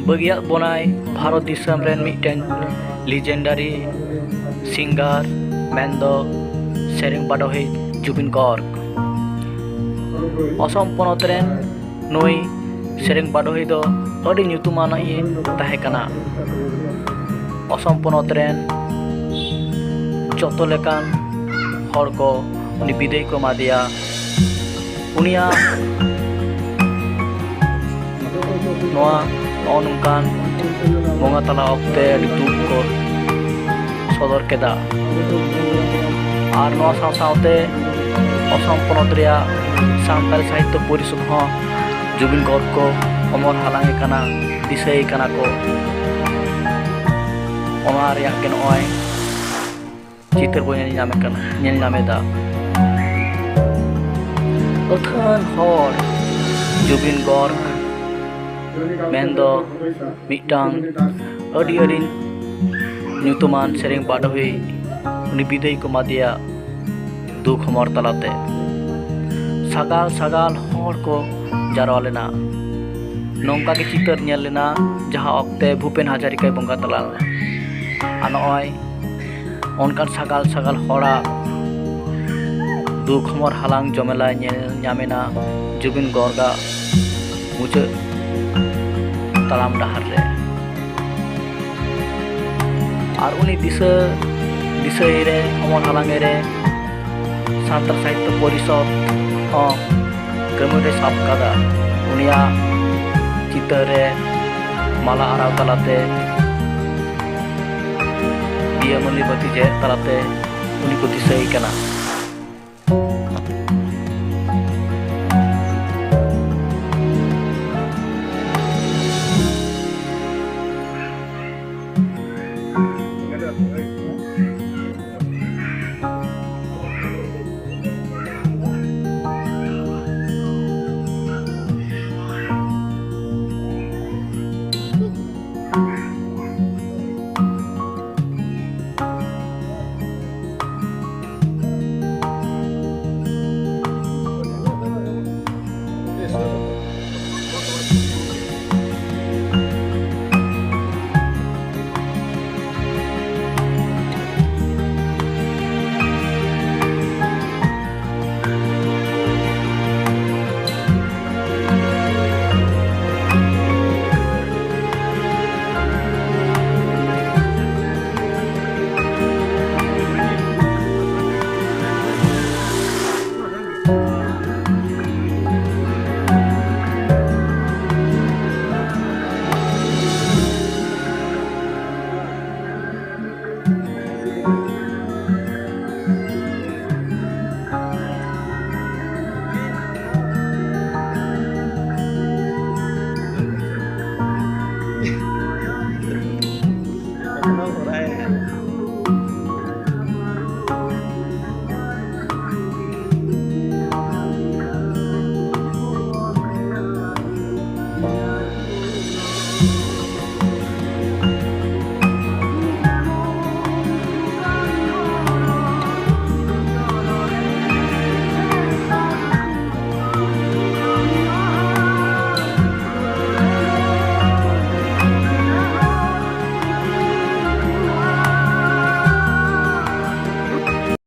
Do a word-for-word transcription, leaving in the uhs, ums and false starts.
ᱵᱟᱹᱜᱤᱭᱟᱫ ᱵᱚᱱᱟᱭ ᱵᱷᱟᱨᱚᱛ ᱫᱤᱥᱚᱢ ᱨᱮᱱ ᱢᱤᱫᱴᱮᱱ legendary singer, ᱢᱮᱱᱫᱚ ᱥᱮᱨᱮᱧ ᱵᱟᱰᱚᱦᱤ ᱡᱩᱵᱤᱱ ᱜᱚᱨᱜᱽ᱾ ᱚᱥᱚᱢ ᱯᱚᱱᱚᱛ ᱨᱮᱱ ᱱᱩᱭ ᱥᱮᱨᱮᱧ ᱵᱟᱰᱚᱦᱤ ᱫᱚ ᱟᱹᱰᱤ ᱧᱩᱛᱩᱢᱟᱱᱤᱡ ᱮ ᱛᱟᱦᱮᱸ ᱠᱟᱱᱟ᱾ ᱚᱥᱚᱢ ᱯᱚᱱᱚᱛ ᱨᱮᱱ ᱡᱚᱛᱚ ᱞᱮᱠᱟᱱ ᱦᱚᱲ ᱠᱚ ᱩᱱᱤ ᱵᱤᱫᱟᱹᱭ ᱠᱚ ᱮᱢᱟᱫᱮᱭᱟ᱾ ᱩᱱᱤᱭᱟᱜ ᱱᱚᱣᱟ ᱱᱚᱜᱼᱚ ᱱᱚᱝᱠᱟᱱ ᱵᱚᱸᱜᱟ ᱛᱟᱞᱟ ᱚᱠᱛᱮ ᱟᱹᱰᱤ ᱫᱩᱠ ᱠᱚ ᱥᱚᱫᱚᱨ ᱠᱮᱫᱟ᱾ ᱟᱨ ᱱᱚᱣᱟ ᱥᱟᱶ ᱥᱟᱶᱛᱮ ᱚᱥᱚᱢ ᱯᱚᱱᱚᱛ ᱨᱮᱭᱟᱜ ᱥᱟᱱᱛᱟᱲᱤ ᱥᱟᱦᱤᱛᱛᱚ ᱯᱚᱨᱤᱥᱚᱫᱽ ᱦᱚᱸ ᱡᱩᱵᱤᱱ ᱜᱚᱨᱜᱽ ᱠᱚ ᱚᱢᱚᱨ ᱦᱟᱞᱟᱝ ᱮ ᱠᱟᱱᱟ, ᱫᱤᱥᱟᱹᱭᱮ ᱠᱟᱱᱟ ᱠᱚ᱾ ᱚᱱᱟ ᱨᱮᱭᱟᱜ ᱜᱮ ᱱᱚᱜᱼᱚᱭ ᱪᱤᱛᱟᱹᱨ ᱵᱚᱱ ᱧᱮᱞ ᱧᱟᱢᱮᱫ ᱠᱟᱱᱟ, ᱧᱮᱞ ᱧᱟᱢᱮᱫᱟ᱾ ᱟᱹᱛᱷᱟᱹᱱ ᱦᱚᱲ ᱡᱩᱵᱤᱱ ᱜᱚᱨᱜᱽ ᱢᱮᱱᱫᱚ ᱢᱤᱫᱴᱟᱝ ᱟᱹᱰᱤ ᱟᱹᱰᱤ ᱧᱩᱛᱩᱢᱟᱱ ᱥᱮᱨᱮᱧ ᱵᱟᱰᱚᱦᱤ, ᱩᱱᱤ ᱵᱤᱫᱟᱹᱭ ᱠᱚ ᱮᱢᱟᱫᱮᱭᱟ ᱫᱩᱠ ᱦᱚᱢᱚᱨ ᱛᱟᱞᱟᱛᱮ᱾ ᱥᱟᱜᱟᱞ ᱥᱟᱜᱟᱞ ᱦᱚᱲ ᱠᱚ ᱡᱟᱨᱣᱟ ᱞᱮᱱᱟ᱾ ᱱᱚᱝᱠᱟ ᱜᱮ ᱪᱤᱛᱟᱹᱨ ᱧᱮᱞ ᱞᱮᱱᱟ, ᱡᱟᱦᱟᱸ ᱚᱠᱛᱮ ᱵᱷᱩᱯᱮᱱ ᱦᱟᱡᱟᱨᱤᱠᱟᱭ ᱵᱚᱸᱜᱟ ᱛᱟᱞᱟ ᱞᱮᱱᱟ᱾ ᱟᱨ ᱱᱚᱜᱼᱚᱭ ᱚᱱᱠᱟᱱ ᱥᱟᱜᱟᱞ ᱥᱟᱜᱟᱞ ᱦᱚᱲᱟᱜ ᱫᱩᱠ ᱦᱚᱢᱚᱨ ᱦᱟᱞᱟᱝ ᱡᱚᱢᱮᱞᱟᱭ ᱧᱮᱞ ᱧᱟᱢᱮᱱᱟ ᱡᱩᱵᱤᱱ ᱜᱚᱨᱜᱟᱜ ᱢᱩᱪᱟᱹᱫ ᱛᱟᱲᱟᱢ ᱰᱟᱦᱟᱨ ᱨᱮ᱾ ᱟᱨ ᱩᱱᱤ ᱫᱤᱥᱟᱹ, ᱫᱤᱥᱟᱹᱭ ᱨᱮ, ᱦᱚᱢᱚᱨ ᱦᱟᱞᱟᱝ ᱨᱮ ᱥᱟᱱᱛᱟᱲ ᱥᱟᱦᱤᱛᱛᱚ ᱯᱚᱨᱤᱥᱚᱫᱽ ᱦᱚᱸ ᱠᱟᱹᱢᱤ ᱨᱮ ᱥᱟᱵ ᱠᱟᱫᱟ᱾ ᱩᱱᱤᱭᱟᱜ ᱪᱤᱛᱟᱹᱨ ᱨᱮ ᱢᱟᱞᱟ ᱟᱨᱟᱣ ᱛᱟᱞᱟᱛᱮ, ᱫᱤᱭᱟᱹ ᱢᱟᱹᱞᱤ ᱵᱟᱹᱛᱤ ᱡᱮᱨᱮᱫ ᱛᱟᱞᱟᱛᱮ ᱩᱱᱤ ᱠᱚ ᱫᱤᱥᱟᱹᱭᱮ ᱠᱟᱱᱟ᱾